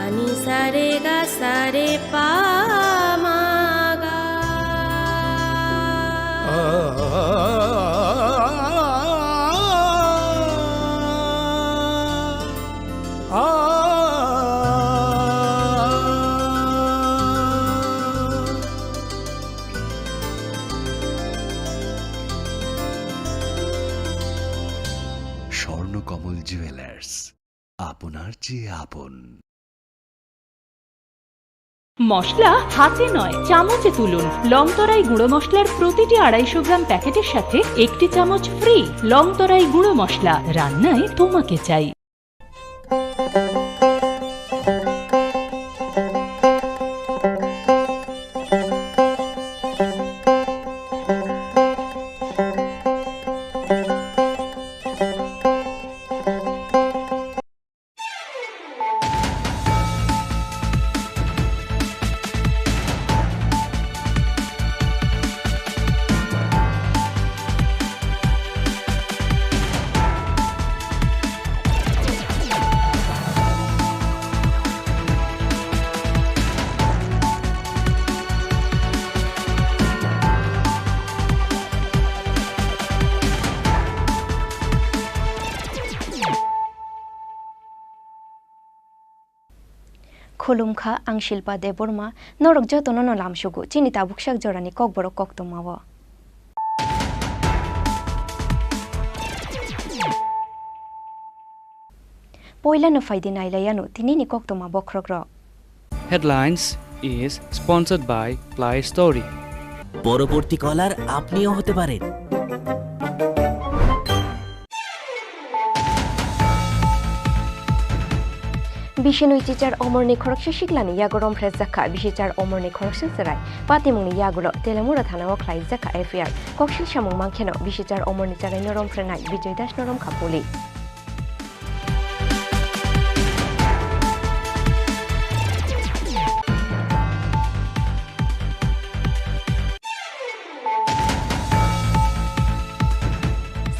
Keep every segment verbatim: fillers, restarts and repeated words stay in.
Ni sa re ga sa re pa ma ga. Swarnakamal jewellers, আপনার চেয়ে আপন। মশলা হাতে নয়, চামচে তুলুন। লংতরাই গুঁড়ো মশলার প্রতিটি আড়াইশো গ্রাম প্যাকেটের সাথে একটি চামচ ফ্রি। লংতরাই গুঁড়ো মশলা, রান্নায় তোমাকে চাই। Khulumkha, ang Shilpa Debbarma, norok jotono no lamsugo chini tabuksak jorani kokborok koktwmao. Poilano phaidi nailaiano tinini koktwma bokhrokrok. Headlines is sponsored by Play Story. পরবর্তী কলার আপনিও হতে পারেন। Bisinwi chichar omorni khoroksa siklani yago romphre jakha bisichar omorni khoroksa chwrai. Patimungni yagulo Telemura thanao khlai jakha F I R. Koksil samung mankheno bisichar omorni chwraino romphrenai Bijoy Dasno romkha police.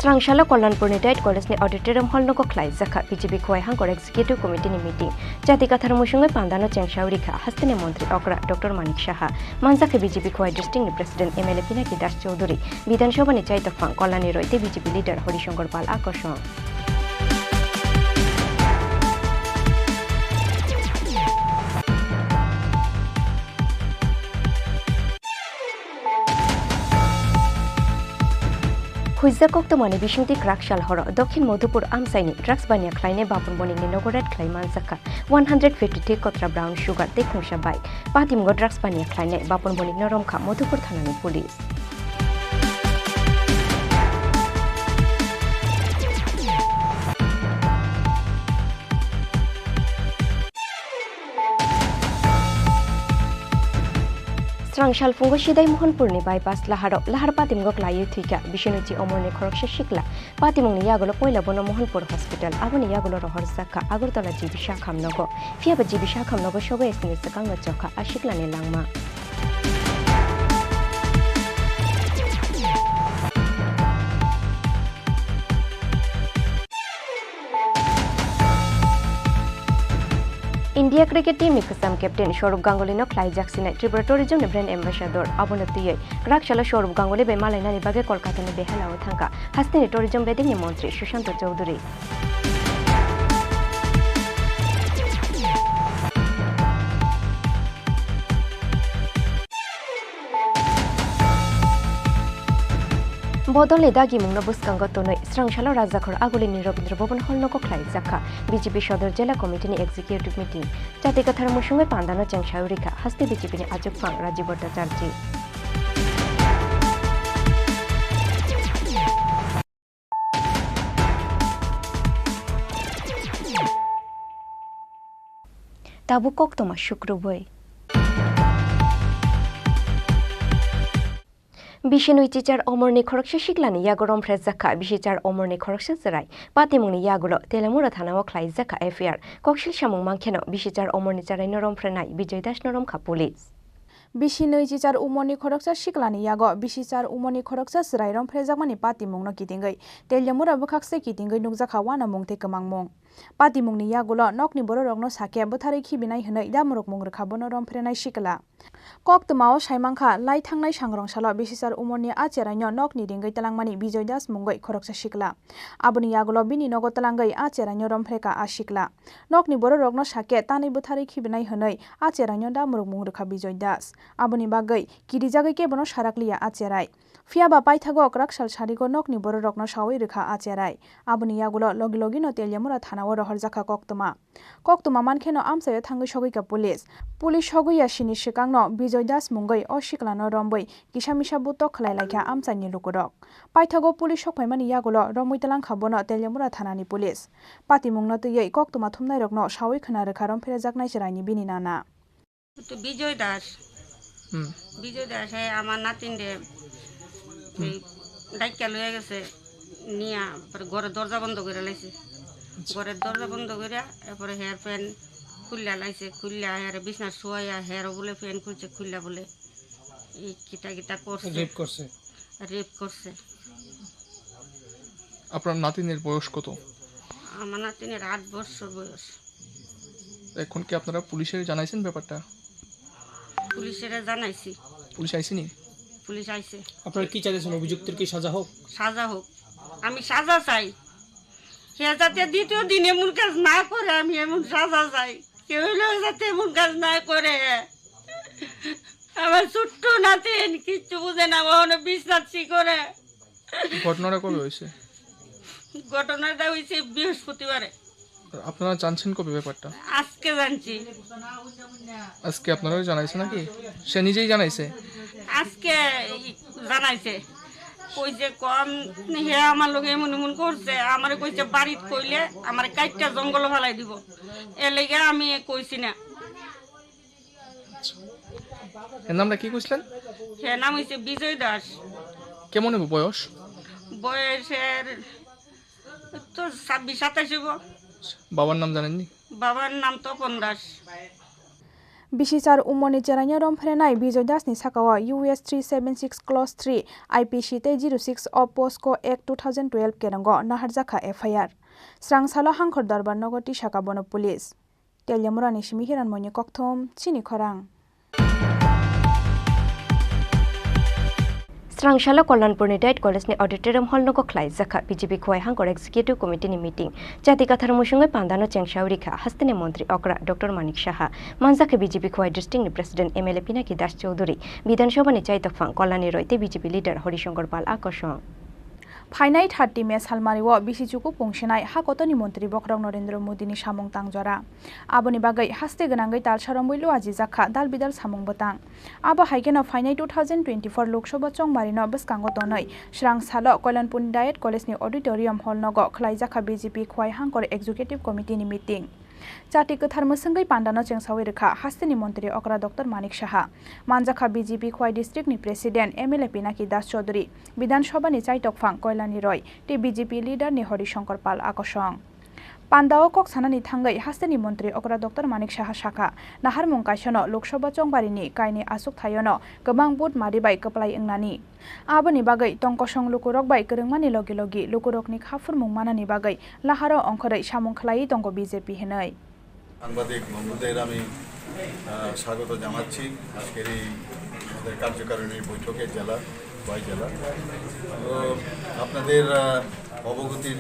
Srangsalo Kollanpurni Diet College ni auditorium hall nogo khlai jakha B J P Khowai Hangkor Executive Committee ni meeting. Jati Kathar musungwi pandano chengsawi rikha hasteni montri okra Doctor Manik Saha. Manjakha B J P Khowai district ni president M L A Pinaki Das Chowdhury, Bidhan Sabha ni chaitok phang Kolani Roy tei B J P leader Horishankar Pal a kosong. Khuijak koktwmani bisingtwi kwrak sal horo Dokhin Madhupur amchaini drugs baniya khlainai Bapun Bonikni nogo raid khlai manjakha one hundred fifty three kotra brown sugar tei khungsa bike. Patimungo drugs baniya khlainai Bapun Bonikno romkha Madhupur thanani police. Srang salphungo Sidai Mohanpurni bypass laharo lahar patimgo klaiwi thwikha Bisinoichi Omorni khoroksa sikla. Patimungni yagulo poila bono Mohanpur Hospital, aboni yagulo rohorjakha Agartala G B Sakham nogo. Phiyaba G B Sakham nogo sobo S T ni swkango chokha a siklani langma. India cricket team ni kwcham captain Sourav Ganguly no khlaijak sinai Tripura tourism ni brand ambassador. Abono twiwi kwrak salo Sourav Ganguly bai malainani bagwi Kolkata ni Behela o thangkha hasteni tourism beding ni montri Sushanta Chowdhury. Bodolni dagimungno bwskango tonwi srang salo Rajakhor Agulini Rabindra Bhavan Hall nogo khlaijakha B J P Sodor Jela Committee ni executive meeting. Jati kwthar musungwi pandano chengsawi rikha haste B J P ni achukphang Rajiv Bhattacharjee. Tabuk koktwma sukrubwi. Bisinwi chichar Omorni khoroksa siklani yago romphrejakha bisichar Omorni khoroksa chwrai. Patimungni yagulo Telemura thanao khlaijakha F I R. Koksil samung mankheno bisichar Omorni chwraino romphrenai Bijoy Dasno romkha police. Bisinwi chichar Omorni khoroksa siklani yago bisichar Omorni khoroksa chwrai romphrejakmani patimungno kitingwi Telemura bwkhakse kitingwi nukjakha uanamung tei kwmangmung. Patimungni yagulo nokni bororokno sakhe bwtharwi khibinai hwnwi damorok mung rwkha bono romphrenai sikla. Koktwmao saimankha, lai thangnai sangrong salo bisisar umorni a cheraino nokni ringwi twlangmani Bijoy Das mungwi khoroksa sikla. Aboni yagulo bini nogo twlangwi a cheraino romphrekha a sikla. Nokni bororokno sakhe tanwi bwtharwi khibinai hwnwi a cheraino damorok mung rwkha Bijoy Das. Aboni bagwi kirijagwi kebono sarakliya a cherai. Phiya ba paithago kwrak sal sarigo nokni bororokno saui rwkha a cherai. Aboni yagulo logi logino Teliamura thanao rohorjakha koktwma. Koktwma mankheno amchaio thangwi sogwikha police. Police sogwi ya sini swkangno Bijoy Das mungwi o siklano rombwi kisa misa butok khlai laikha amchaini lukurok. Paithago police sokphaimani yagulo romwi twlangkha bono Teliamura thanani police. Patimungno twiwi koktwma thumnairokno saui khna rwkha romphrejaknai cheraini bini nana. তো বিজয় দাস। হুম। বিজয় দাস, হ্যাঁ, আমার নাতিনরে এই ডাইক্কা লইয়া গেছে, নিয়া পরে ঘরের দরজা বন্ধ করে লাইছে। ঘরের দরজা বন্ধ করে এরপরে হেয়ার প্যান্ট খুললা লাইছে, খুললা হেয়ার বিছনা শুয়াইয়া হেয়ারও বলে প্যান্ট খুলছে, খুললা বলে এই কিতা কিতা করছে। রেপ করছে। রেপ করছে। আপনার নাতিনের বয়স কত? আমার নাতিনের আট বছর বয়স। এখন কি আপনারা পুলিশে জানাইছেন ব্যাপারটা? পুলিশের জানাইছি। পুলিশ আইসেনি? পুলিশ আইছে। আপনারা কি চাইতেছেন? অভিযুক্তের কি সাজা হোক? সাজা হোক। আমি সাজা চাই। হে যাতে দ্বিতীয় দিন এমন কাজ না করে, আমি এমন সাজা চাই। কেউ হইলেও যাতে এমন কাজ না করে। আমার ছোট্ট নাতিন কিচ্ছু বুঝে না, ওখানে বিছনাত করে। ঘটনাটা কবে হয়েছে? ঘটনাটা হয়েছে বৃহস্পতিবারে। আপনারা জানছেন কবে ব্যাপারটা? আজকে জানছি। আজকে আপনারাও জানাইছে নাকি? সে নিজেই জানাইছে? আজকে ই জানাইছে। কইছে কম, হে আমার লগে এমন এমন করছে, আমারে কইছে বাড়িত কইলে আমারে কাইট্টা জঙ্গল ফালাই দিব। এর লেগে আমি কইছি না। এর নামটা কি কইছিলেন? এর নাম হইছে বিজয় দাস। কেমন হবে বয়স? বয়সের তো ছাব্বিশ সাতাশ হইব। বাবার নাম জানেননি? বাবার নাম তপন Das. Bisisar umorni cheraino romphrenai Bijoy Dasni sakao U S three seven six clause three I P C tei zero six of POCSO Act two thousand twelve kerongo naharjakha F I R. Srangsalo Hangkhor Dorbar nogo tisaka bono police. Teliamurani simi Hiranmoini kokthom, chini khorang. Srangsalo Kollanpurni Diet College ni auditorium hall nogo khlai jakha B J P Khowai Hangkor Executive Committee ni meeting. Chati kathar musungwi pandano chengsawi rikha hasteni montri okra Doctor Manik Saha. Manjakha B J P Khowai District ni President M L A Pinaki Das Chowdhury, Bidhan Sabha ni chaitok phang Kolani Roy tei B J P leader Horishankar Pal akosong. Phainai thirty May salmario bisi chuku pungsinai ha kotorni montri bokhorok Narendra Modi ni samung tangjora. Aboni bagwi haste gwnangwi talsa romwi luajijakha dal bidal samung bwtang. Abo hai kheno phainai two thousand twenty-four Lok Sabha chongbarino bwskango tonwi srang salo Koilanpur Diet College ni auditorium hall nogo khlaijakha B J P Khowai Hangkor Executive Committee ni meeting. Chati kwthar mwswngwi pandano chengsawi rwkha hasteni montri okra Doctor Manik Saha, manjakha B J P Khowai District ni President M L A Pinaki Das Chaudhary, Bidhan Sabha ni chaitok phang Koilani Roy tei B J P leader ni Horishankar Pal akosong. Pandao kok sanani thangwi hasteni montri okra Doctor Manik Saha sakha, naharmung kaisano Lok Sabha chongbarini kaini achuk thaiono kwbang vote mari bai kwplai wngnani. Aboni bagwi tongkosong lukurok bai kwrwngmani logi logi lukurokni kha phurmung manani bagwi laharo ongkhorwi samung khlaiwi tongo B J P hinwi. সাংবাদিক বন্ধুদের আমি, আহ, স্বাগত জানাচ্ছি আজকের এই আমাদের কার্যকারিণী বৈঠকে জেলা, খোয়াই জেলা। তো আপনাদের, আহ, অবগতির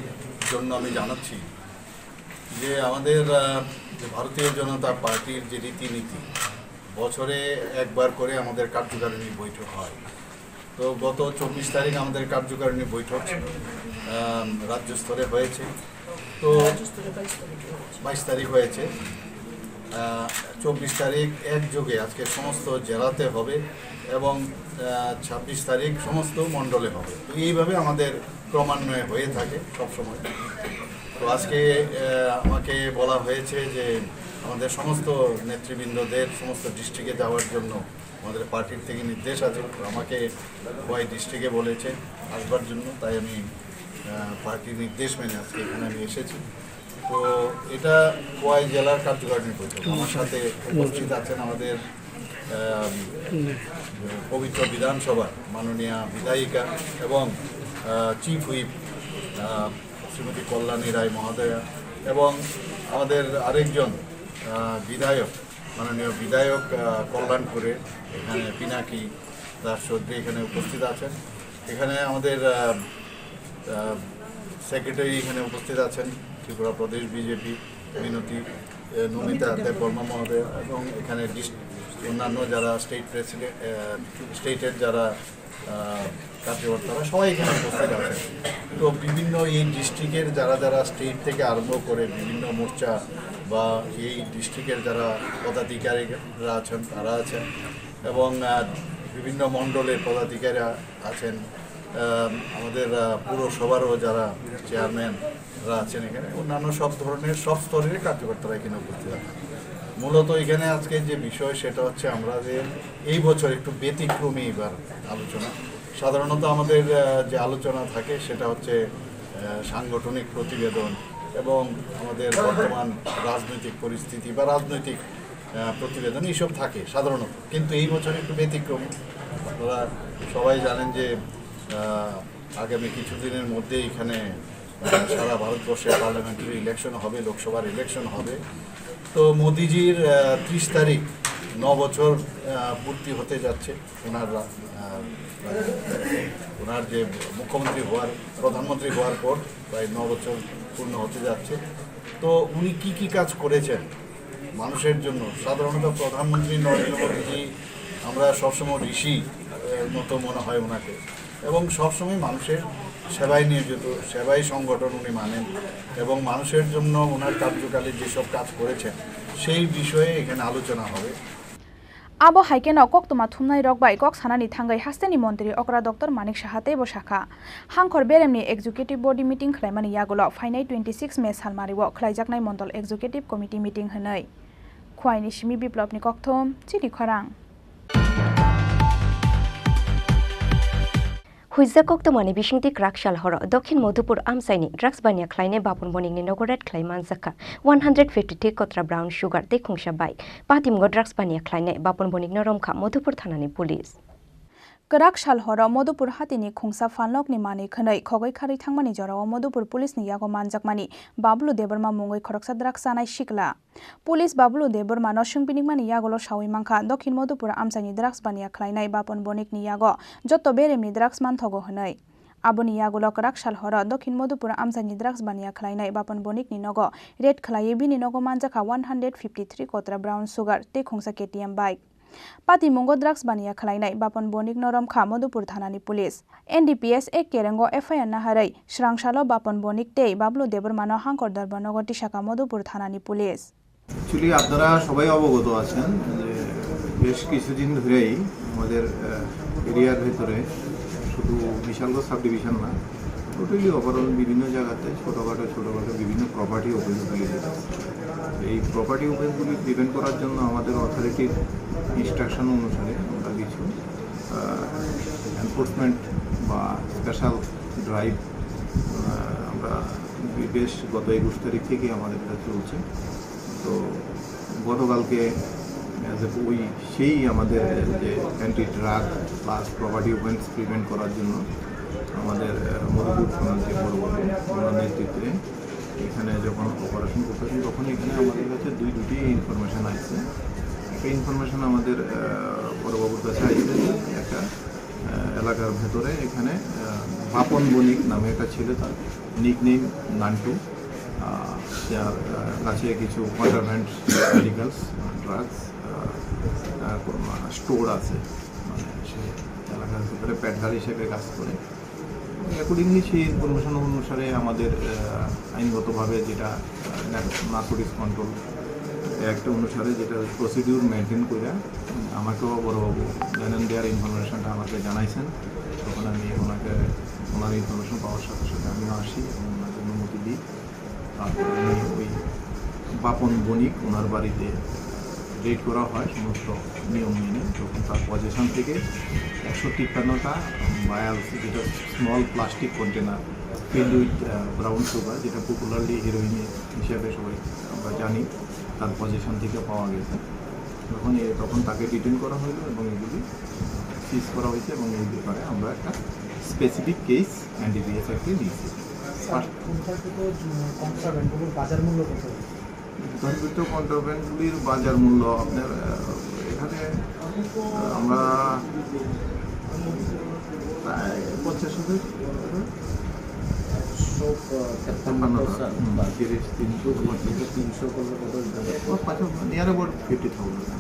জন্য আমি জানাচ্ছি যে আমাদের, আহ, যে ভারতীয় জনতা পার্টির যে রীতিনীতি, বছরে একবার করে আমাদের কার্যকারিণী বৈঠক হয়। তো গত চব্বিশ তারিখ আমাদের কার্যকারিণী বৈঠক, আম, রাজ্য স্তরে হয়েছে। তো বাইশ তারিখ হয়েছে। আহ, চব্বিশ তারিখ একযোগে আজকে সমস্ত জেলাতে হবে এবং, আহ, ছাব্বিশ তারিখ সমস্ত মণ্ডলে হবে। তো এইভাবে আমাদের ক্রমান্বয়ে হয়ে থাকে সবসময়। তো আজকে, আহ, আমাকে বলা হয়েছে যে আমাদের সমস্ত নেতৃবৃন্দদের সমস্ত ডিস্ট্রিক্টে যাওয়ার জন্য আমাদের পার্টির থেকে নির্দেশ আছে। তো আমাকে খোয়াই ডিস্ট্রিক্টে বলেছে আসবার জন্য, তাই আমি, আহ, পার্টির নির্দেশ মেনে আজকে এখানে আমি এসেছি। তো এটা খোয়াই জেলার কার্যকারিণী বৈঠক। আমার সাথে উপস্থিত আছেন আমাদের, আহ, পবিত্র বিধানসভার মাননীয় বিধায়িকা এবং, আহ, চিফ হুইপ, আহ, শ্রীমতী কল্যাণী রায় মহোদয়া, এবং আমাদের আরেকজন আহ, বিধায়ক, মাননীয় বিধায়ক আহ, কল্যাণপুরে এখানে পিনাকি দাস চৌধুরী এখানে উপস্থিত আছেন। এখানে আমাদের সেক্রেটারি এখানে উপস্থিত আছেন, ত্রিপুরা প্রদেশ বিজেপি মিনতি আহ, নমিতা দেববর্মা মহোদয়, এবং এখানে ডিস- অন্যান্য যারা স্টেট প্রেসিডেন্ট, স্টেটের যারা আহ, কার্যকর্তারা সবাই এখানে উপস্থিত আছেন। তো বিভিন্ন এই ডিস্ট্রিক্টের যারা যারা স্টেট থেকে আরম্ভ করে বিভিন্ন মোর্চা বা এই ডিস্ট্রিক্টের যারা পদাধিকারীরা আছেন, তারা আছেন, এবং আহ, বিভিন্ন মণ্ডলের পদাধিকারীরা আছেন, আহ, আমাদের আহ, পুরসভারও যারা চেয়ারম্যানরা আছেন এখানে, অন্যান্য সব ধরনের সব স্তরের কার্যকর্তারা এখানে উপস্থিত আছেন। মূলত এখানে আজকে যে বিষয়, সেটা হচ্ছে আমরা যে এই বছর একটু ব্যতিক্রমী এবার আলোচনা। সাধারণত আমাদের আহ, যে আলোচনা থাকে, সেটা হচ্ছে আহ, সাংগঠনিক প্রতিবেদন এবং আমাদের বর্তমান রাজনৈতিক পরিস্থিতি বা রাজনৈতিক আহ, প্রতিবেদন, এইসব থাকে সাধারণত। কিন্তু এই বছর একটু ব্যতিক্রমী। আপনারা সবাই জানেন যে আহ, আগামী কিছুদিনের মধ্যে এখানে আহ, সারা ভারতবর্ষে পার্লামেন্টারি ইলেকশন হবে, লোকসভার ইলেকশন হবে। তো মোদিজির আহ, ত্রিশ তারিখ ন বছর আহ, পূর্তি হতে যাচ্ছে। ওনার রা- আহ, ওনার যে মুখ্যমন্ত্রী হওয়ার, প্রধানমন্ত্রী হওয়ার পর প্রায় ন বছর পূর্ণ হতে যাচ্ছে। তো উনি কি কি কাজ করেছেন মানুষের জন্য? সাধারণত প্রধানমন্ত্রী নরেন্দ্র মোদীজি, আমরা সবসময় ঋষি আহ, মতো মনে হয় ওনাকে, এবং সবসময় মানুষের সেবায় নিয়োজিত, সেবায় সংগঠন উনি মানেন, এবং মানুষের জন্য ওনার কার্যকালে যেসব কাজ করেছেন, সেই বিষয়ে এখানে আলোচনা হবে। Abo hai kheno koktwma thumnai rok bai kok sanani thangwi hasteni montri okra Doctor Manik Saha teibo sakha, hangkhor beremni executive body meeting khlaimani yagulo phainai twenty six May salmario khlaijaknai mondol executive committee meeting hwnwi. Khwaini simi Biplopni kokthum, chini khorang. Huijak koktwmani bisingtwi kwrak sal horo Dokhin Madhupur amchaini drugs baniya khlainai Bapon Bonikni nogo raid khlai manjakha one hundred fifty three kotra brown sugar tei khungsa bike. Patimungo drugs baniya khlainai Bapon Bonikno romkha Madhupur thanani police. Kwrak sal horo Madhupur hatini khungsa phalnokni manwi khwnwi khogwi kharwi thangmani jorao Madhupur police ni yago manjakmani Bablu Debbarma mungwi khoroksa drugs chanai sikla. Police Bablu Debbarmano swngpinikmani yagulo sawi mankha, Dokhin Madhupur amchaini drugs baniya khlainai Bapon Bonikni yago joto beremni drugs manthogo hwnwi. Aboni yagulo kwrak sal horo Dokhin Madhupur amchaini drugs baniya khlainai Bapon Bonikni nogo raid khlaiwi bini nogo manjakha one hundred fifty three kotra brown sugar tei khungsa K T M bike. Patimungo drugs baniya khlainai Bapon Bonikno romkha Madhupur thanani police. N D P S A Kerengo F I R naharwi swrangsalo Bapon Bonik tei Bablu Debbarmano hangkor Dharma nogo tisakha Madhupur thanani police. Actually, আপনারা সবাই অবগত আছেন যে বেশ কিছুদিন ধরেই আমাদের, আহ, এরিয়ার ভেতরে শুধু বিশালগড় সাব ডিভিশন না, টোটালি ওভারঅল বিভিন্ন জায়গাতে ছোটোখাটো ছোটোখাটো বিভিন্ন প্রপার্টি অফেন্সগুলি হচ্ছে। এই প্রপার্টি অফেন্সগুলি প্রিভেন্ট করার জন্য আমাদের অথরিটির ইনস্ট্রাকশন অনুসারে আমরা কিছু এনফোর্সমেন্ট বা স্পেশাল ড্রাইভ আমরা বে- বেশ গত একুশ তারিখ থেকে আমাদের এটা চলছে। তো গতকালকে অ্যাজ এ ওই সেই আমাদের যে anti drug plus property offence prevent করার জন্য আমাদের আহ, মধুপুর থানার যে বড় বড় ওনার নেতৃত্বে এখানে যখন অপারেশন করতেছি, তখন এখানে আমাদের কাছে দুই দুটি ইনফরমেশন আসছে। একটা ইনফরমেশন আমাদের আহ, বড়বাবুর কাছে আসছে যে একটা আহ, এলাকার ভেতরে এখানে আহ, বাপন বণিক নামে একটা ছেলে, তার নিকনেম নান্টু, আহ, যার আহ, কাছে কিছু কন্ট্রাব্যান্ড মেডিকেলস, ড্রাগস স্টোর আছে। মানে সে এলাকার ভিতরে প্যাডলার হিসেবে কাজ করে। অ্যাকর্ডিংলি সেই ইনফরমেশন অনুসারে আমাদের আহ, আইনগতভাবে যেটা নার্কোটিক্স কন্ট্রোল অ্যাক্ট অনুসারে যেটা প্রসিডিউর মেনটেন করে আমাকেও বড়বাবু দেন দেয়ার ইনফরমেশনটা আমাকে জানাইছেন। তখন আমি ওনাকে, ওনার ইনফরমেশন পাওয়ার সাথে সাথে আমিও আসি এবং ওনাকে অনুমতি দিই। তারপরে আমি ওই বাপন বণিক ওনার বাড়িতে রেড করা হয় সমস্ত নিয়ম মেনে। তখন তার পজিশন থেকে একশো তিপ্পান্নটা ভায়ালস, যেটা small plastic container filled with brown sugar, যেটা পপুলারলি হিরোইন হিসেবে সবাই আমরা জানি, তার পজিশন থেকে পাওয়া গেছে। তখন এ- তখন তাকে ডিটেন করা হলো এবং এগুলি সিজ করা হয়েছে এবং এই ব্যাপারে আমরা একটা স্পেসিফিক কেস এনডিপিএস অ্যাক্টে নিয়েছি। স্যার, উদ্ধারকৃত, উম, কন্ট্রাব্যান্ডগুলোর বাজার মূল্য কত? উদ্ধারকৃত কন্ট্রাব্যান্ডগুলির বাজার মূল্য আপনার, আহ, এখানে, আহ, আমরা প্রায় পঞ্চাশ হাজার। একশো, আহ, ছাপ্পান্ন ছাপ্পান্ন টাকা। টাকা। হুম। তিরিশ, তিনশো, তিনশো করলে কত হইতে পারে? ও, পাঁচ, near about fifty thousand।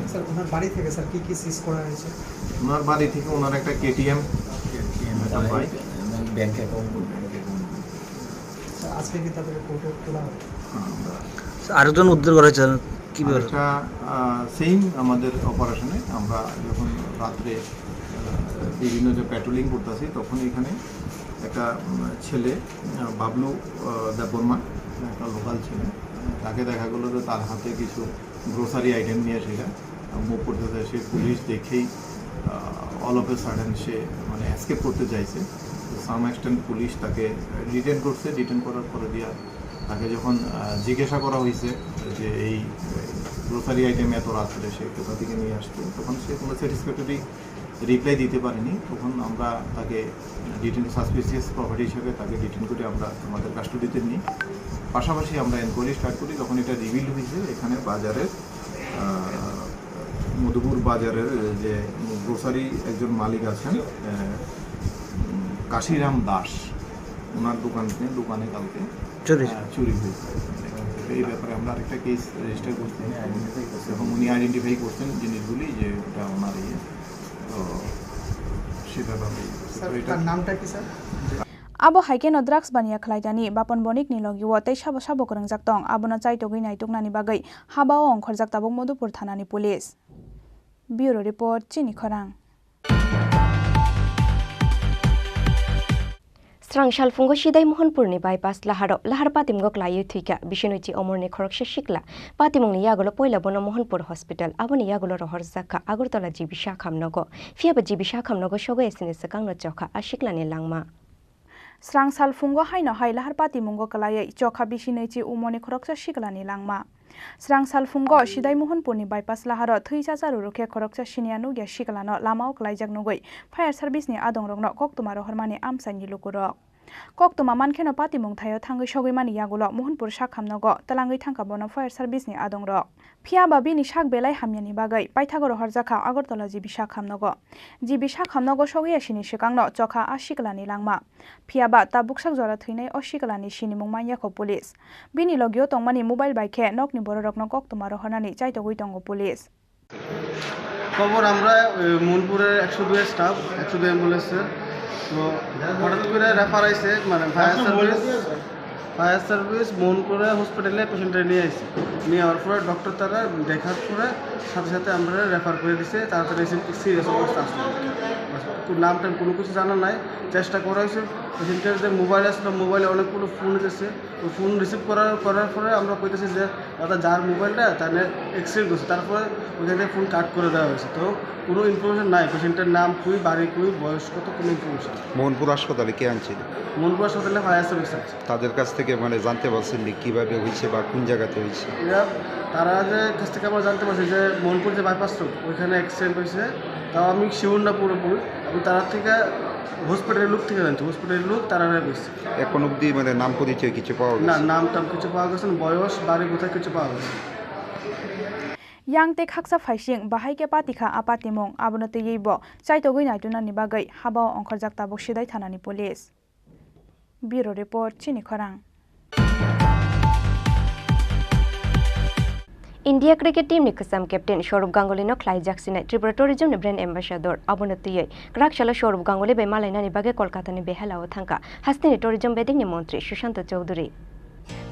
Sir, ওনার বাড়ি থেকে, স্যার, কি কি সিজ করা হয়েছে? ওনার বাড়ি থেকে ওনার একটা কেটিএম, কেটিএম একটা বাইক, বাইক এবং ব্যাংক অ্যাকাউন্ট। স্যার, আজকে কি তাদের কোর্টে তোলা হবে? হ্যাঁ, আমরা আরেকজন উদ্ধার করা হয়েছে, স্যার, কি ব্যাপার? আরেকটা, আহ, সেম আমাদের অপারেশনে আমরা যখন রাত্রে, আহ, বিভিন্ন যে প্যাট্রোলিং করতেছি, তখন এখানে একটা, উম, ছেলে, আহ, বাবলু, আহ, দেববর্মা, একটা লোকাল ছেলে, তাকে দেখা গেল যে তার হাতে কিছু গ্রোসারি আইটেম নিয়ে সেটা মুভ করতে চায়। সে পুলিশ দেখেই, আহ, all of a sudden সে মানে এসকেপ করতে চাইছে। তো সাম এক্সটেন্ট পুলিশ তাকে ডিটেন করছে। ডিটেন করার পরে দিয়া তাকে যখন, আহ, জিজ্ঞাসা করা হয়েছে যে এই গ্রোসারি আইটেম এত রাত্রে সে কোথা থেকে নিয়ে আসতো, তখন সে কোনো স্যাটিসফ্যাক্টরি রিপ্লাই দিতে পারেনি। তখন আমরা তাকে ডিটেন, সাসপিসিয়াস প্রপার্টি হিসাবে তাকে ডিটেন করে আমরা আমাদের কাস্টডিতে নিই। পাশাপাশি আমরা এনকোয়ারি স্টার্ট করি। যখন এটা রিভিল হয়েছে, এখানে বাজারের, আহ, মধুপুর বাজারের যে গ্রোসারি একজন মালিক আছেন, আহ, উম, কাশিরাম দাস, ওনার দোকান, দোকানে কালকে চুরি। আহ, চুরি হয়েছে। এই ব্যাপারে আমরা আরেকটা কেস রেজিস্টার করছি এবং উনি আইডেন্টিফাই করছেন জিনিসগুলি যে এটা ওনার ইয়ে। তো সেটা ভাবেই। স্যার, তো এটা তার নামটা কি, sir? Abo hai kheno drugs baniya khlaijani Bapan Bonikni logio tei sabo sabo kwrwngjak tong, abono chaitogwi naituknani bagwi habao ongkhorjak tabuk Madhupur thanani police. Bureau report, Chini Khorang. Srang salphungo Sidai Mohanpurni bypass laharo lahar patimgo klaiwi thwikha Bisinoichi Omorni khoroksa sikla. Patimungni yagulo poila bono Mohanpur Hospital, aboni yagulo rohorjakha Agartala G B Sakham nogo. Phiyaba G B Sakham nogo sogwi sini swkangno chokha a siklani langma. Srang salphungo haino hai lahar patimungo klaiwi chokha Bisinoichi Omorni khoroksa siklani langma. Srang salphungo Sidai Mohanpurni bypass laharo thwi chacha rwrwkhe khoroksa siniya nukya siklano lamao klaijak nugwi fire service ni adongrokno koktwma rohormani amchaini lukurok. Koktwma mankheno patimung thaio thangwi sogwi mani yagulo Mohanpur Sakham nogo twlangwi thangkha bono fire service ni adongrok. Phiyaba bini sak belai hamyani bagwi paithago rohorjakha Agartala G B Sakham nogo. G B Sakham nogo sogwi sini swkangno chokha a siklani langma. Phiyaba tabuksak jora thwinai o siklani sinimung manyakho police. Bini logio tongmani mobile bai khe nokni bororokno koktwma rohornani chaitogwi tongo police. খবর আমরা, এ, মনপুরের একশো দুই স্টাফ, একশো দুই অ্যাম্বুলেন্সের। তো হঠাৎ করে রেফার আইছে, মানে ফায়ার সার্ভিস, ফায়ার সার্ভিস মনপুরে হসপিটালে পেশেন্টটা নিয়ে আইছে। নিয়ে আওয়ার পরে ডক্টর তারা দেখার পরে সাথে সাথে আমরা রেফার করে দিছে, তাড়াতাড়ি সিরিয়াস অবস্থা আসলে। নাম টাম কোনো কিছু জানা নাই, চেষ্টা করা হয়েছে। পেশেন্টের যে মোবাইল আসলো, মোবাইলে অনেকগুলো ফোন এসেছে, তো ফোন রিসিভ করার, করার পরে আমরা কইতেছি যে, "দাদা, যার মোবাইলটা, তাহলে অ্যাক্সিডেন্ট হয়েছে।" তারপরে ওইখান থেকে ফোন কাট করে দেওয়া হয়েছে। তো কোনো ইনফরমেশন নাই, পেশেন্টের নাম কই, বাড়ি কই, বয়স কত, কোনো ইনফরমেশন নাই। মোহনপুর হাসপাতালে কে আনছিল? মোহনপুর হাসপাতালে ফায়ার সার্ভিস আছে। তাদের কাছ থেকে মানে জানতে পারছেন যে কিভাবে হয়েছে বা কোন জায়গাতে হয়েছে? এরা, তারা যে কাছ থেকে আমরা জানতে পারছি যে মোহনপুর যে বাইপাস রোড, ওইখানে অ্যাক্সিডেন্ট হয়েছে। তাও আমি শিওর না পুরোপুরি, আমি তারা থেকে হসপিটালের লোক থেকে জানছি, হসপিটালের লোক তারা কইছে। এখন অবধি মানে নাম পরিচয় কিছু পাওয়া না, গেছে? নাম টাম কিছু পাওয়া গেছে না, বয়স, বাড়ি কোথায় কিছু পাওয়া গেছে না। Yang tei khaksa phaising bahai khe patikha a patimung, abono twiwi bo chaitogwi naitunani bagwi habao ongkhorjak tabuk Sidai thanani police. Bureau report, Chini Khorang. India cricket team ni kwcham captain Sourav Ganguly no khlaijak sinai Tripura tourism ni brand ambassador. Abono twiwi kwrak salo Sourav Ganguly bai malainani bagwi Kolkata ni Behela o thangkha hasteni tourism bedek ni montri Sushanta Chowdhury.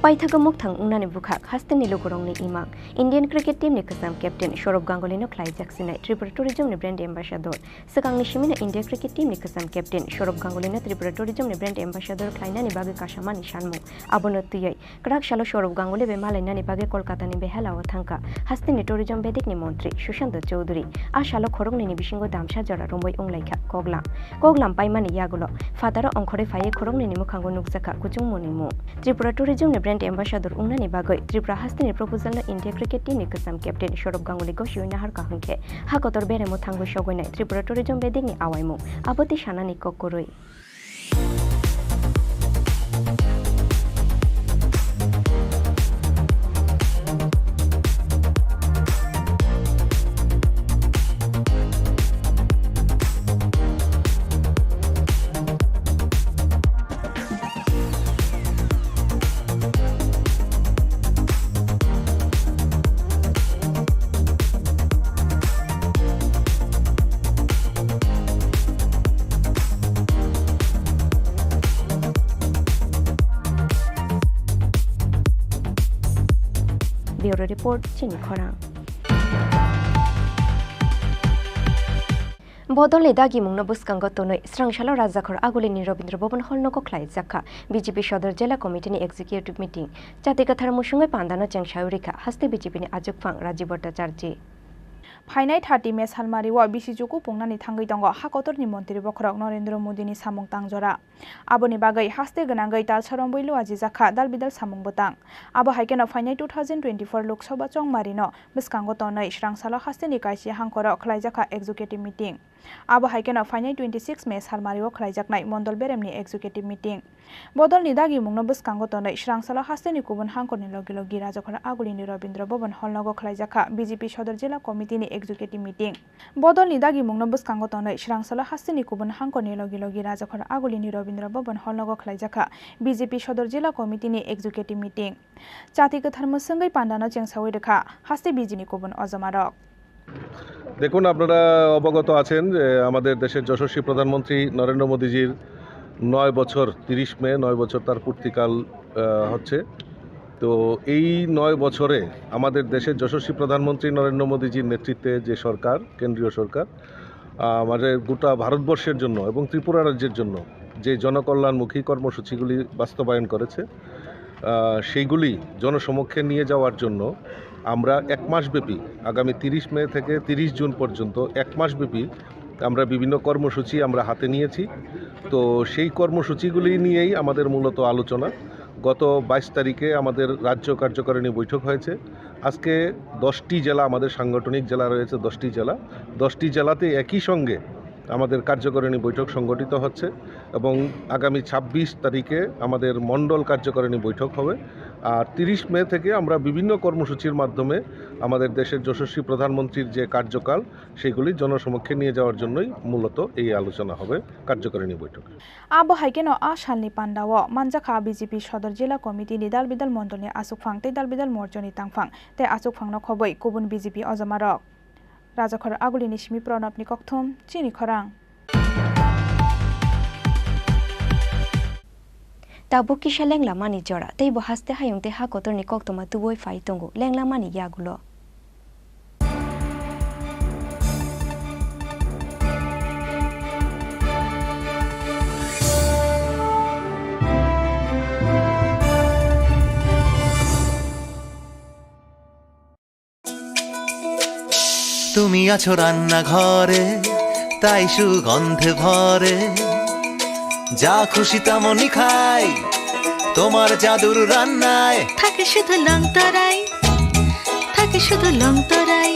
Paithago mukthang wngnani bwkhak hasteni lukurokni imang. Indian cricket team ni kwcham captain Sourav Ganguly no khlaijak sinai Tripura tourism ni brand ambassador. Swkangni simino India cricket team ni kwcham captain Sourav Ganguly no Tripura tourism ni brand ambassador khlainani bagwi kasamani sanmung. Abono twiwi kwrak salo Sourav Ganguly bai malainani bagwi Kolkata ni Behela o thangkha hasteni tourism bedek ni montri Sushanta Chowdhury. A salo khoroknwi ni bisingo damsa jora romwi wnglaikha koklam. Koklam paimani yagulo phataro ongkhorwi phaiwi khoroknwi ni mwkhango nukjakha kuchung mwnwi mung. Tripura tourism ni brand ambassador wngnani bagwi Tripura hasteni proposal no India cricket team ni kwcham captain Sourav Ganguly gosiwi nahar kaham khe ha kotor beremo thangwi sogwinai Tripura tourism bedek ni awaimung. Abo tei sanani kok kwrwi. Bureau Report, Chini Khorang. Bodolni dagimungno bwskango tonwi, swrang salo Rajakhor Agulini Rabindra Bhaban Hall nogo khlaijakha B J P Sodor Jila Committee ni Executive Meeting. Chati kwthar musungwi pandano chengsawi rikha haste B J P ni achukphang Rajiv Bhattacharjee. Phainai thirty May salmario bisi chuku pungnani thangwi tongo ha kotorni montri bokhorok Narendra Modini samung tangjora. Aboni bagwi haste gwnangwi talsa rombwi luajijakha dal bidal samung bwtang. Abo hai kheno phainai two thousand twenty-four Lok Sabha chongmarino bwskango tonwi swrang salo hasteni kaisa hangkoro khlaijakha executive meeting. Abo hai kheno phainai twenty-six May salmario khlaijaknai mondol beremni executive meeting. Bodolni dagimungno bwskango tonwi swrang salo hasteni kubun hangkorni logi logi Rajakhor Agulini Rabindra Bhaban Hall nogo khlaijakha B J P Sodor Jila Committee ni executive meeting. Bodolni dagimungno bwskango tonwi swrang salo hasteni kubun hangkorni logi logi Rajakhor Agulini Rabindra Bhaban Hall nogo khlaijakha B J P Sodor Jila Committee ni executive meeting. Chati kwthar mwswngwi pandano chengsawi rwkha haste B J P ni kubun ojomarok. দেখুন, আপনারা অবগত আছেন যে আমাদের দেশের যশস্বী প্রধানমন্ত্রী নরেন্দ্র মোদীজির নয় বছর, তিরিশ মে নয় বছর তার পূর্তিকাল, আহ, হচ্ছে। তো এই নয় বছরে আমাদের দেশের যশস্বী প্রধানমন্ত্রী নরেন্দ্র মোদীজির নেতৃত্বে যে সরকার, কেন্দ্রীয় সরকার, আহ, আমাদের গোটা ভারতবর্ষের জন্য এবং ত্রিপুরা রাজ্যের জন্য যে জনকল্যাণমুখী কর্মসূচিগুলি বাস্তবায়ন করেছে, আহ, সেইগুলি জনসমক্ষে নিয়ে যাওয়ার জন্য আমরা এক মাসব্যাপী, আগামী তিরিশ মে থেকে তিরিশ জুন পর্যন্ত এক মাসব্যাপী আমরা বিভিন্ন কর্মসূচি আমরা হাতে নিয়েছি। তো সেই কর্মসূচিগুলি নিয়েই আমাদের মূলত আলোচনা। গত বাইশ তারিখে আমাদের রাজ্য কার্যকারিণী বৈঠক হয়েছে। আজকে দশটি জেলা, আমাদের সাংগঠনিক জেলা রয়েছে দশটি জেলা, দশটি জেলাতে একই সঙ্গে আমাদের কার্যকারিণী বৈঠক সংগঠিত হচ্ছে এবং আগামী ছাব্বিশ তারিখে আমাদের মণ্ডল কার্যকারিণী বৈঠক হবে। আর তিরিশ মে থেকে আমরা বিভিন্ন কর্মসূচির মাধ্যমে আমাদের দেশের যশস্বী প্রধানমন্ত্রীর যে কার্যকাল, সেগুলি জনসমক্ষে নিয়ে যাওয়ার জন্যই মূলত এই আলোচনা হবে কার্যকারিণী বৈঠকে। Abo hai kheno a salni pandao manjakha B J P Sodor Jila Committee ni dal bidal mondolni achukphang tei dal bidal morchani tangphang tei achukphangno khobwi kubun B J P ojomarok. Rajakhor Agulini simi Pranabni kokthum, Chini Khorang. Tabuk kisa lenglamani jora, tei bo haste hayung tei ha kotorni koktwma tubui phai tongo, lenglamani yagulo. তুমি আছো রান্নাঘরে, তাই সুগন্ধে ভরে। যা খুশি তেমনই খাই, তোমার জাদুর রান্নায়। থাকে শুধু লং তরাই, থাকে শুধু লং তরাই।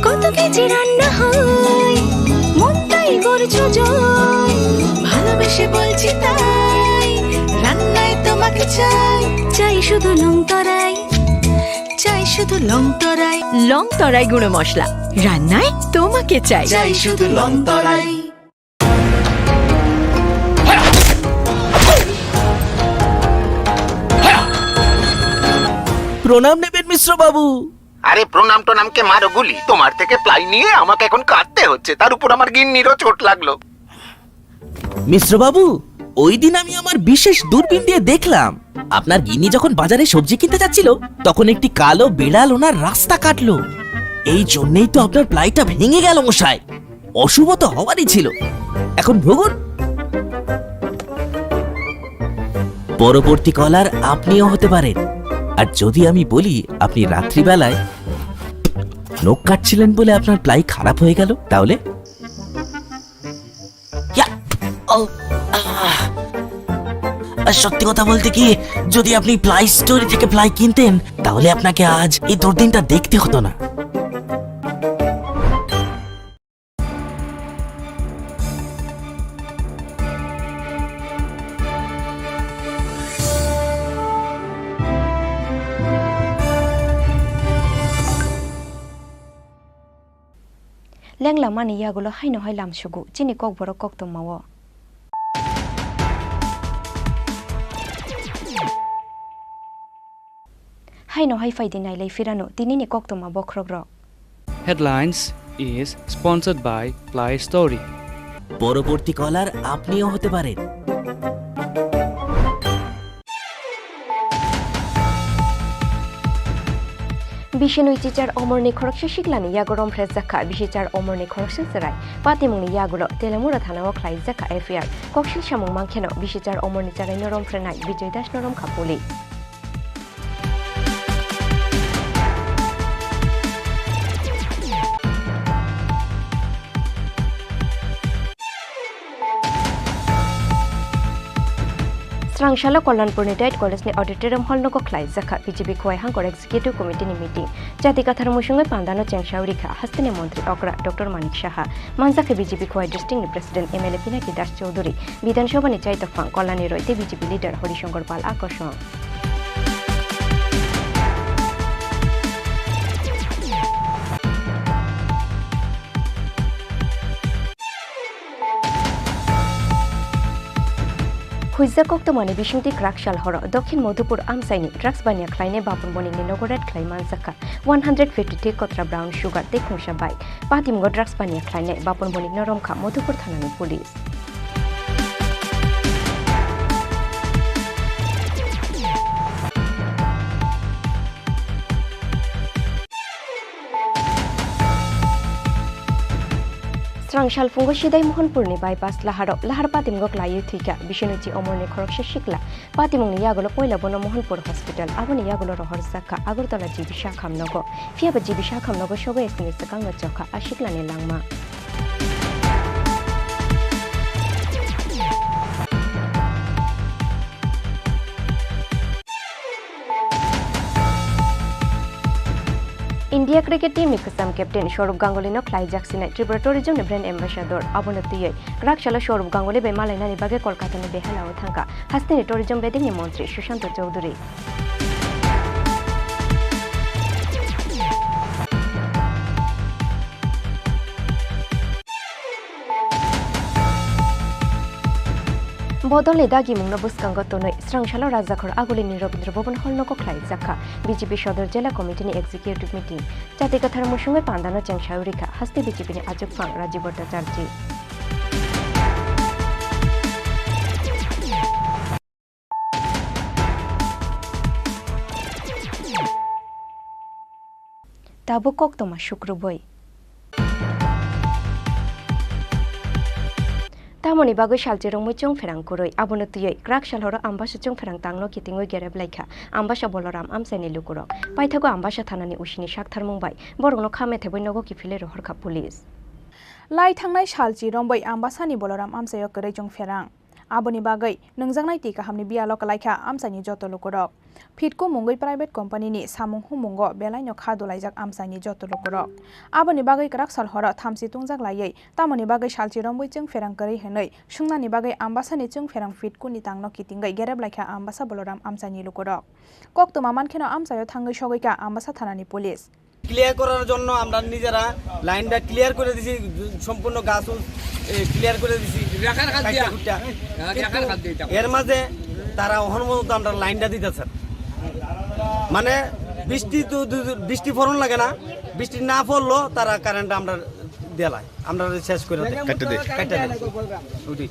কত কেজি রান্না হয়, মনটাই করছো জয়। ভালোবেসে বলছি তাই, রান্নায় তোমাকে চাই, চাই শুধু লং তরাই। চাই শুধু লং তরাই। লং তরাই গুঁড়ো মশলা, রান্নায় তোমাকে চাই। চাই শুধু লং তরাই। প্রণাম নেবেন মিশ্র বাবু। আরে প্রণাম টনামকে মারো গুলি, তোমার থেকে প্লাই নিয়ে আমাকে এখন কাঁদতে হচ্ছে, তার উপর আমার গিন্নিরও চোট লাগলো। মিশ্র বাবু, ওই দিন আমি আমার বিশেষ দূরবীন দিয়ে দেখলাম, আপনার গিন্নি যখন বাজারে সবজি কিনতে যাচ্ছিল, তখন একটি কালো বিড়াল ওনার রাস্তা কাটলো। এই জন্যই তো আপনার প্লাইটা ভেঙে গেল মশাই। অশুভ তো হওয়ারই ছিল। এখন ভুগুন। পরবর্তী কলার আপনিও হতে পারেন। আর যদি আমি বলি আপনি রাত্রিবেলায় নখ কাটছিলেন বলে আপনার প্লাই খারাপ হয়ে গেল, তাহলে? ইয়া! ও, আহ! আর সত্যি কথা বলতে কি, যদি আপনি প্লাই স্টোরি থেকে প্লাই কিনতেন, তাহলে আপনাকে আজ এই দুর্দিনটা দেখতে হতো না। Lenglamani yagulo haino hai lamsugo chini kokborok koktwmao. Haino hai phaidi nailai phirano tinini koktwma bokhrokrok. Headlines is sponsored by Play Story. পরবর্তী কলার আপনিও হতে পারেন। Bisinwi chichar omorni khoroksa siklani yago romphre jakha bisichar omorni khoroksa chwrai. Patimungni yagulo Telamura thanao khlaijak kha F I R. Koksil samung mankheno bisichar omorni chwraino romphrenai Bijoy Dasno romkha police. Srangsalo Kalyanpurni Diet College ni auditorium hall nogo khlaijak kha B J P Khowai Hangkor Executive Committee ni meeting. Jati kathar musungwi pandano chengsawi rikha hasteni montri okra Doctor Manik Saha. Manjak khe B J P Khowai district ni president M L A Pinaki Das Chowdhury, Bidhan Sabha ni chaitok phang Kalyani Roy tei B J P leader Hari Shankar Pal a kosong. Huijak koktwmani bisingtwi kwrak sal horo Dokhin Madhupur amchaini drugs baniya khlainai Bapun Bonikni nogo raid khlai manjakha one hundred fifty three kotra brown sugar tei khungsa bike. Patimungo drugs baniya khlainai Bapun Bonikno romkha Madhupur thanani police. Srang salphungo Sidai Mohanpurni bypass laharo lahar patimgo klaiwi thwikha Biswanathi Omorni khoroksa sikla. Patimungni yagulo poila bono Mohanpur Hospital, aboni yagulo rohorjakha Agartala G B Sakham nogo. Phiyaba G B Sakham nogo sogo S N S swkangno chokha a siklani langma. India cricket team ni kwcham captain Saurav Ganguly no khlaijak sinai Tripura tourism ni brand ambassador. Abono twiwi kwrak salo Saurav Ganguly bai malainani bagwi Kolkata ni Behela o thangkha hasteni tourism bedek ni montri Sushanta Chowdhury. Bodolni dagimungno bwskango tonwi, srangsalo Rajakhor Agulini Rabindra Bhavan Hall nogo khlaijakha B J P Sodor Jela Committee ni Executive Meeting. Jati kwthar musungwi pandano chengsawi rikha haste B J P ni achukphang Rajiv Bhattacharjee. Tabuk koktwma sukrubui. Tamoni bagwi salchi rwngmui chwng pherang kwrwi, abono twiwi kwrak sal horo Ambasa chwng pherang tangno kitingwi gerep laikha Ambasa Boloram amchaini lukurok. Paithago Ambasa thanani usini saktharmung bai borokno kha methebwi nogo kiphilwi rohorkha police. Lai thangnai salchi romwi Ambasani Boloram amchaio kwrwi chwng pherang. Aboni bagwi nungjaknai twi kahamni biyalo kwlaikha amchaini joto lukurok. Fitco mungwi private company ni samung humungo belaino kha dulaijak amchaini joto lukurok. Aboni bagwi kwrak sal horo thamchi tungjak laiwi, tamoni bagwi salchi romwi chwng pherang kwrwi hwnwi swngnani bagwi Ambasani chwng pherang Fitco ni tangno kitingwi gerep laikha Ambasa Boloram amchaini lukurok. Koktwma mankheno amchaio thangwi sogwikha Ambasa thanani police. Clear করার জন্য আমরা নিজেরা লাইনটা ক্লিয়ার করে দিছি, সম্পূর্ণ গাছ উছ, এ, ক্লিয়ার করে দিছি। রাখার খাত দিয়া। কাইটা কুটা। হ্যাঁ, রাখার খাত দিয়া। এর মাঝে তারা অহন মতো আমরা লাইনটা দিতেছে। মানে বৃষ্টি তো দু-, দু-, বৃষ্টি ফোরন লাগে না, বৃষ্টি না পড়লো তারা কারেন্ট আমরা দেলায়, আমরা শেষ করে দেয়। কাটতে দে। কাটতে দে। উঠি।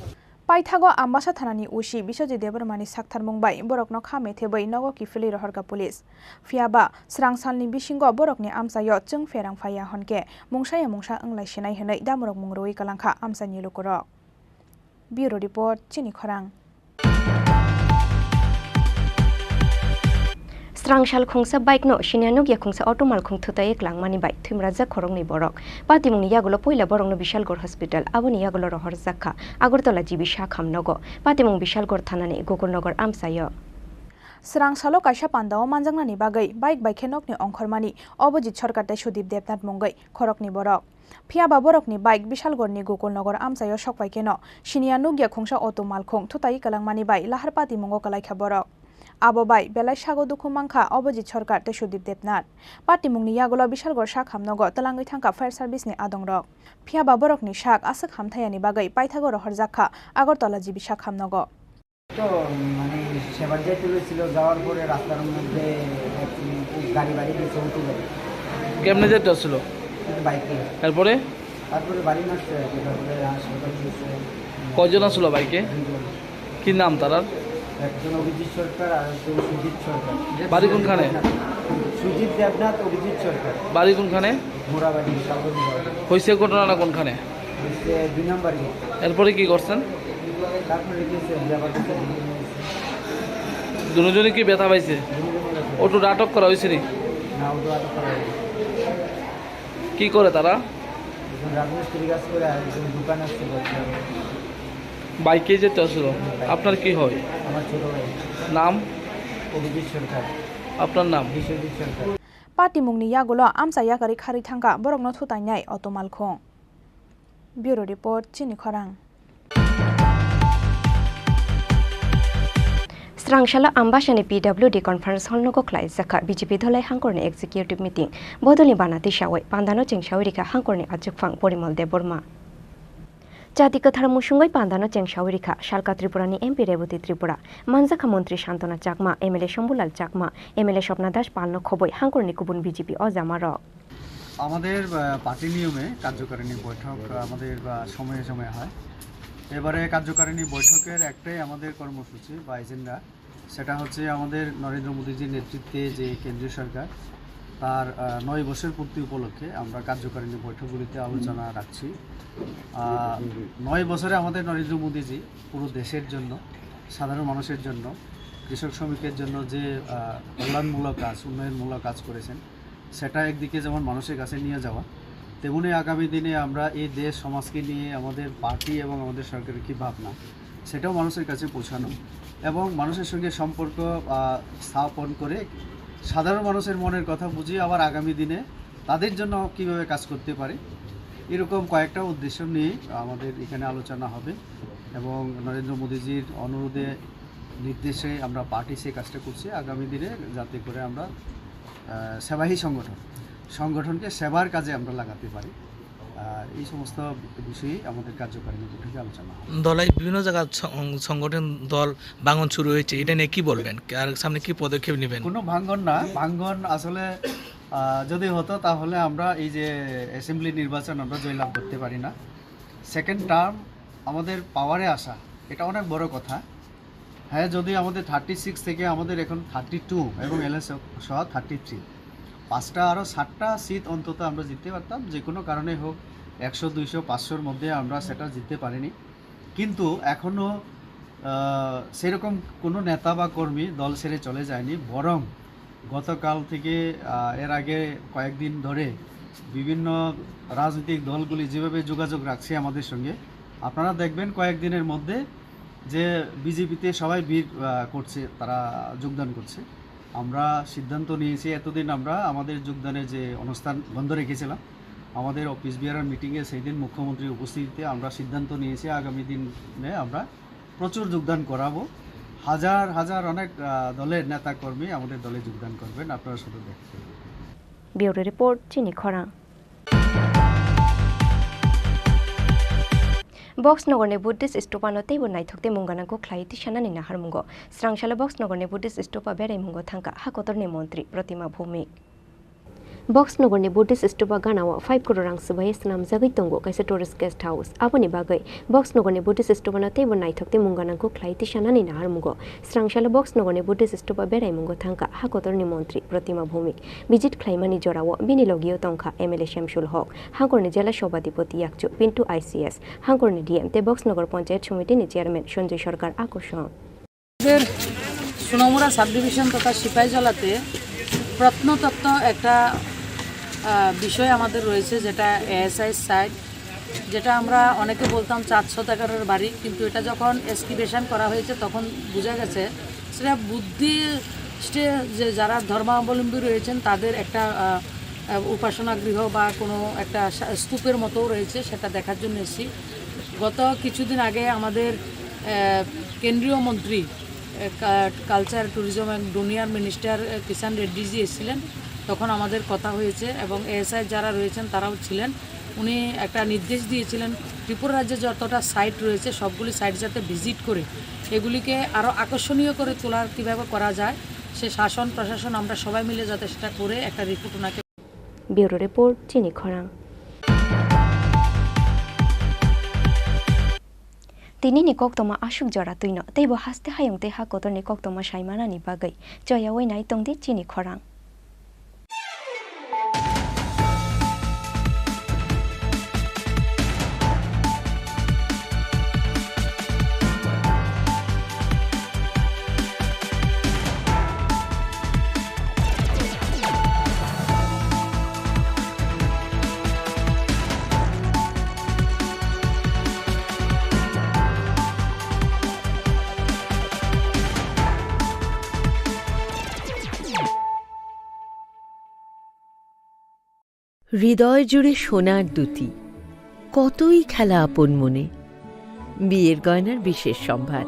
Paithago Ambasa thanani O C Biswajit Debbarmani saktharmung bai borokno kha methebwi nogo kiphilwi rohorkha police. Phiyaba srang salni bisingo borokni amchaio chwng pherang phaiya hwnkhe mungsaya mungsa wnglai sinai hwnwi damorok mung rwui kwlangkha amchaini lukurok. Bureau Report, Chini Khorang. Srang sal khungsa bike no siniya nukya khungsa auto malkhung thutaiwi kwlangmani bai thwimrajak khoroknwi borok. Patimungni yagulo puila borokno Bishalgarh Hospital, aboni yagulo rohorjak kha Agartala G B Sakham nogo. Patimung Bishalgarh thanani Gokulnagar amchaio. Srang salo kaisa pandao manjaknani bagwi bike bai khe nokni ongkhormani Abhijit Sarkar tei Sudip Debnath mungwi khoroknwi borok. Phiyaba borokni bike Bishalgarhni Gokulnagar amchaio sokphai kheno siniya nukya khungsa auto malkhung thutaiwi kwlangmani bai lahar patimungo kwlaikha borok. Abo bai belai sago dukhu mankha Abhijit Sarkar tei Sudip Debnath. Patimungni yagulo Bishalgarh Sakham nogo twlangwi thangkha fire service ni adongrok. Phiyaba borokni sak aswk hamthayani bagwi paithago rohorjak kha Agartala G B Sakham nogo. তো, মানে, সেবার যাইতে হয়েছিল, যাওয়ার পরে রাস্তার মধ্যে এক গাড়ি বাড়ি দিয়েছে, অটো গাড়ি। কেমনে যেতে হচ্ছিল? বাইকে। তারপরে? তারপরে বাড়ি মারছে আর কি, তারপরে হাসপাতাল গেছে। কয়জন আসলো বাইকে? দুজন। কি নাম তারার? একজন অভিজিৎ সরকার আর একজন সুজিত সরকার। বাড়ি কোনখানে? সুজিত দেবনাথ, অভিজিৎ সরকার। বাড়ি কোনখানে? মোরাবাড়ি, শালবনী মোরাবাড়ি। হয়েছে ঘটনাটা কোনখানে? হয়েছে দুই নম্বর গেট। এরপরে কি করছেন? তারপরে গেছে, লেবার কাছে দিয়ে নিয়ে গেছে। দুজনে কি ব্যথা পাইছে? দুজনে ব্যথা পাইছে। অটো আটক করা হয়েছে নি? না, অটো আটক করা হয়নি। কি করে তারা? একজন রাজমিস্ত্রি কাজ করে আর একজন দোকান আছে। বাইকে যেতে আসলো। আপনার কি হয়? আমার ছোট ভাই। নাম? অভিজিৎ সরকার। আপনার নাম? বিশ্বজিৎ সরকার। Patimungni yagulo amcha yakarwi kharwi thangkha borokno thutainai auto malkhung. Bureau Report, Chini Khorang. Srangsalo Ambasani P W D Conference Hall nogo khlaijak kha B J P dholai hangkorni executive meeting. Bodolni bana tisawi pandano chengsawi rikha hangkorni achukphang Porimol Debbarma. Chati kwthar musungwi pandano chengsawi rikha Salka Tripurani M P Rebati Tripura, manjakha montri Santona Chakma, M L A Shambhulal Chakma, M L A Swapna Das Palno khobwi hangkorni kubun B J P ojamarok. আমাদের, আহ, পার্টি নিয়মে কার্যকারিণী বৈঠক, আমাদের, আহ, সময়ে সময়ে হয়। এবারে কার্যকারিণী বৈঠকের একটাই আমাদের কর্মসূচি বা এজেন্ডা, সেটা হচ্ছে আমাদের নরেন্দ্র মোদীজির নেতৃত্বে যে কেন্দ্রীয় সরকার, তার, আহ, নয় বছর পূর্তি উপলক্ষে আমরা কার্যকারিণী বৈঠকগুলিতে আলোচনা রাখছি। আহ, নয় বছরে আমাদের নরেন্দ্র মোদীজি পুরো দেশের জন্য, সাধারণ মানুষের জন্য, কৃষক শ্রমিকের জন্য যে, আহ, কল্যাণমূলক কাজ, উন্নয়নমূলক কাজ করেছেন, সেটা একদিকে যেমন মানুষের কাছে নিয়ে যাওয়া, তেমনি আগামী দিনে আমরা এই দেশ সমাজকে নিয়ে আমাদের পার্টি এবং আমাদের সরকারের কী ভাবনা, সেটাও মানুষের কাছে পৌঁছানো এবং মানুষের সঙ্গে সম্পর্ক, আহ, স্থাপন করে সাধারণ মানুষের মনের কথা বুঝিয়ে আবার আগামী দিনে তাদের জন্য কীভাবে কাজ করতে পারি, এরকম কয়েকটা উদ্দেশ্য নিয়ে আমাদের এখানে আলোচনা হবে এবং নরেন্দ্র মোদীজির অনুরোধে, নির্দেশে আমরা পার্টি সেই কাজটা করছি। আগামী দিনে যাতে করে আমরা, আহ, সেবাহী সংগঠন, সংগঠনকে সেবার কাজে আমরা লাগাতে পারি, আহ, এই সমস্ত বিষয়ে আমাদের কার্যকারিণী বৈঠকে আলোচনা হয়। দলে বিভিন্ন জায়গার সং-, সংগঠন দল ভাঙন শুরু হয়েছে, এটা নিয়ে কি বলবেন? আর সামনে কি পদক্ষেপ নেবেন? কোনো ভাঙন না, ভাঙন আসলে, আহ, যদি হতো তাহলে আমরা এই যে অ্যাসেম্বলি নির্বাচন আমরা জয়লাভ করতে পারি না। সেকেন্ড টার্ম আমাদের পাওয়ারে আসা, এটা অনেক বড় কথা। হ্যাঁ, যদি আমাদের থার্টি সিক্স থেকে আমাদের এখন থার্টি টু এবং এলএস সহ থার্টি থ্রি, পাঁচটা, আরও সাতটা সিট অন্তত আমরা জিততে পারতাম। যে কোনো কারণে হোক, একশো, দুইশো, পাঁচশোর মধ্যে আমরা সেটা জিততে পারিনি। কিন্তু এখনও, আহ, সেরকম কোনো নেতা বা কর্মী দল ছেড়ে চলে যায়নি, বরং গতকাল থেকে, আহ, এর আগে কয়েকদিন ধরে বিভিন্ন রাজনৈতিক দলগুলি যেভাবে যোগাযোগ রাখছে আমাদের সঙ্গে, আপনারা দেখবেন কয়েকদিনের মধ্যে যে বিজেপিতে সবাই ভিড়, আহ, করছে, তারা যোগদান করছে। আমরা সিদ্ধান্ত নিয়েছি, এতদিন আমরা আমাদের যোগদানের যে অনুষ্ঠান বন্ধ রেখেছিলাম, আমাদের অফিস বিয়ারের মিটিংয়ে সেই দিন মুখ্যমন্ত্রীর উপস্থিতিতে আমরা সিদ্ধান্ত নিয়েছি আগামী দিনে আমরা প্রচুর যোগদান করাবো। হাজার হাজার অনেক, আহ, দলের নেতাকর্মী আমাদের দলে যোগদান করবেন, আপনারা শুধু দেখতে থাকুন। Bureau Report, Chini Khorang. Box Nogorni Buddhist Stupa no teibo naithok tei mungana kok khlai tisanani naharmungo. Srangsalo Box Nogorni Buddhist Stupa beraimungo thangkha ha kotorni montri Protima Bhowmik. Box Nogorni Buddhist Stupa ganao five crore rang swbai swnamjagwi tongo kaisa tourist guest house. Aboni bagwi Box Nogorni Buddhist Stupa no teibo naithok tei mungana kok khlai tisanani naharmungo. Srangsalo Box Nogorni Buddhist Stupa beraimungo thangkha ha kotorni montri Protima Bhowmik. Visit khlaimani jorao bini logio tongkha M L A Shamsul Hok, hangkorni jela sobadipoti yakchu Pintu I C S, hangkorni D M tei Box Nogor Panchayat Somitini chairman Sanjoy Sarkar Akoson. আমাদের সোনামুড়া সাবডিভিশন তথা সিপাহীজলাতে প্রত্নতত্ত্ব একটা, আহ, বিষয় আমাদের রয়েছে, যেটা ASI site, যেটা আমরা অনেকে বলতাম চাঁদ সওদাগরের বাড়ি, কিন্তু এটা যখন এক্সকিভেশন করা হয়েছে তখন বোঝা গেছে সেটা বুদ্ধিস্টে যে যারা ধর্মাবলম্বী রয়েছেন তাদের একটা, আহ, আহ, উপাসনা গৃহ বা কোনো একটা সা-, স্তূপের মতোও রয়েছে, সেটা দেখার জন্য এসেছি। গত কিছুদিন আগে আমাদের, আহ, কেন্দ্রীয় মন্ত্রী, আহ, কা-, কালচার, ট্যুরিজম এবং ডোনিয়ার মিনিস্টার, আহ, কিষাণ রেড্ডিজি এসেছিলেন, তখন আমাদের কথা হয়েছে এবং এএসআই যারা রয়েছেন তারাও ছিলেন। উনি একটা নির্দেশ দিয়েছিলেন ত্রিপুরা রাজ্যে যতটা সাইট রয়েছে সবগুলি সাইট যাতে ভিজিট করে এগুলিকে আরও আকর্ষণীয় করে তোলার কীভাবে করা যায়, সে শাসন প্রশাসন আমরা সবাই মিলে যাতে সেটা করে একটা রিপোর্ট ওনাকে Bureau Report, Chini Khorang. Tinini koktwma aswk jora twino, teibo haste hayung tei ha kotorni koktwma saimanani bagwi choyaui nai tongdi chini khorang. হৃদয় জুড়ে সোনার দুতি, কতই খেলা আপন মনে। বিয়ের গয়নার বিশেষ সম্ভার।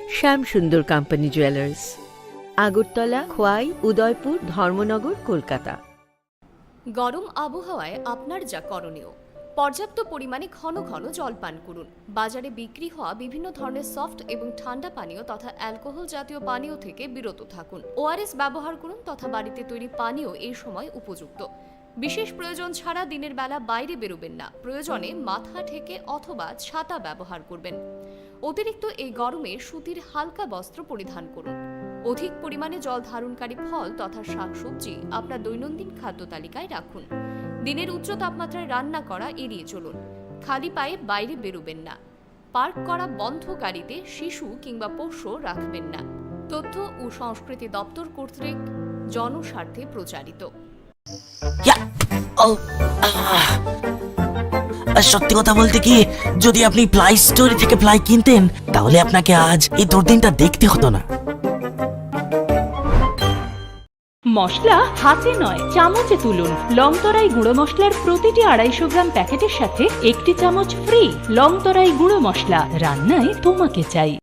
শ্যাম সুন্দর কোম্পানি জুয়েলার্স, আগরতলা, খোয়াই, উদয়পুর, ধর্মনগর, কলকাতা। গরম আবহাওয়ায় আপনার যা করণীয়, পর্যাপ্ত পরিমাণে ঘন ঘন জল পান করুন। বাজারে বিক্রি হওয়া বিভিন্ন ধরনের সফট এবং ঠান্ডা পানীয় তথা অ্যালকোহল জাতীয় পানীয় থেকে বিরত থাকুন। ওআরএস ব্যবহার করুন তথা বাড়িতে তৈরি পানীয় এই সময় উপযুক্ত। বিশেষ প্রয়োজন ছাড়া দিনের বেলা বাইরে বেরোবেন না। প্রয়োজনে মাথা ঢেকে অথবা ছাতা ব্যবহার করবেন। অতিরিক্ত এই গরমে সুতির হালকা বস্ত্র পরিধান করুন। অধিক পরিমাণে জল ধারণকারী ফল তথা শাকসবজি আপনার দৈনন্দিন খাদ্য তালিকায় রাখুন। দিনের উচ্চ তাপমাত্রায় রান্না করা এড়িয়ে চলুন। খালি পায়ে বাইরে বেরোবেন না। পার্ক করা বন্ধ গাড়িতে শিশু কিংবা পোষ্য রাখবেন না। তথ্য ও সংস্কৃতি দপ্তর কর্তৃক জনস্বার্থে প্রচারিত। ইয়া, ও, আহ। আর সত্যি কথা বলতে কি, যদি আপনি প্লাই স্টোর থেকে প্লাই কিনতেন, তাহলে আপনাকে আজ এই দুর্দিনটা দেখতে হতো না। মশলা হাতে নয়, চামচে তুলুন। লংতরাই গুঁড়ো মশলার প্রতিটি আড়াইশো গ্রাম প্যাকেটের সাথে একটি চামচ ফ্রি। লংতরাই গুঁড়ো মশলা, রান্নায় তোমাকে চাই।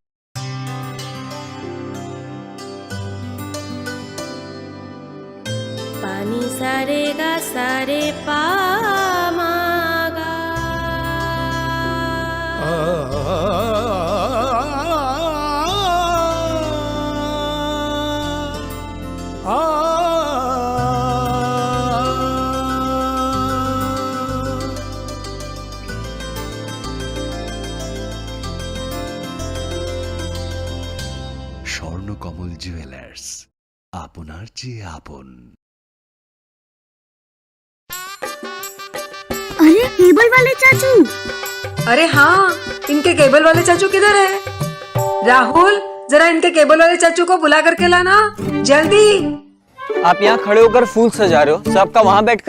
Pani sare ga sare pa ma ga. Swarnakamal jewellers, আপনার চেয়ে আপন। अरे, केबल वाले चाचू। अरे हाँ, इनके केबल वाले चाचू किधर है? राहुल, जरा इनके केबल वाले चाचू को बुला करके लाना, जल्दी। आप यहाँ खड़े होकर फूल सजा रहे हो, सबका वहाँ बैठ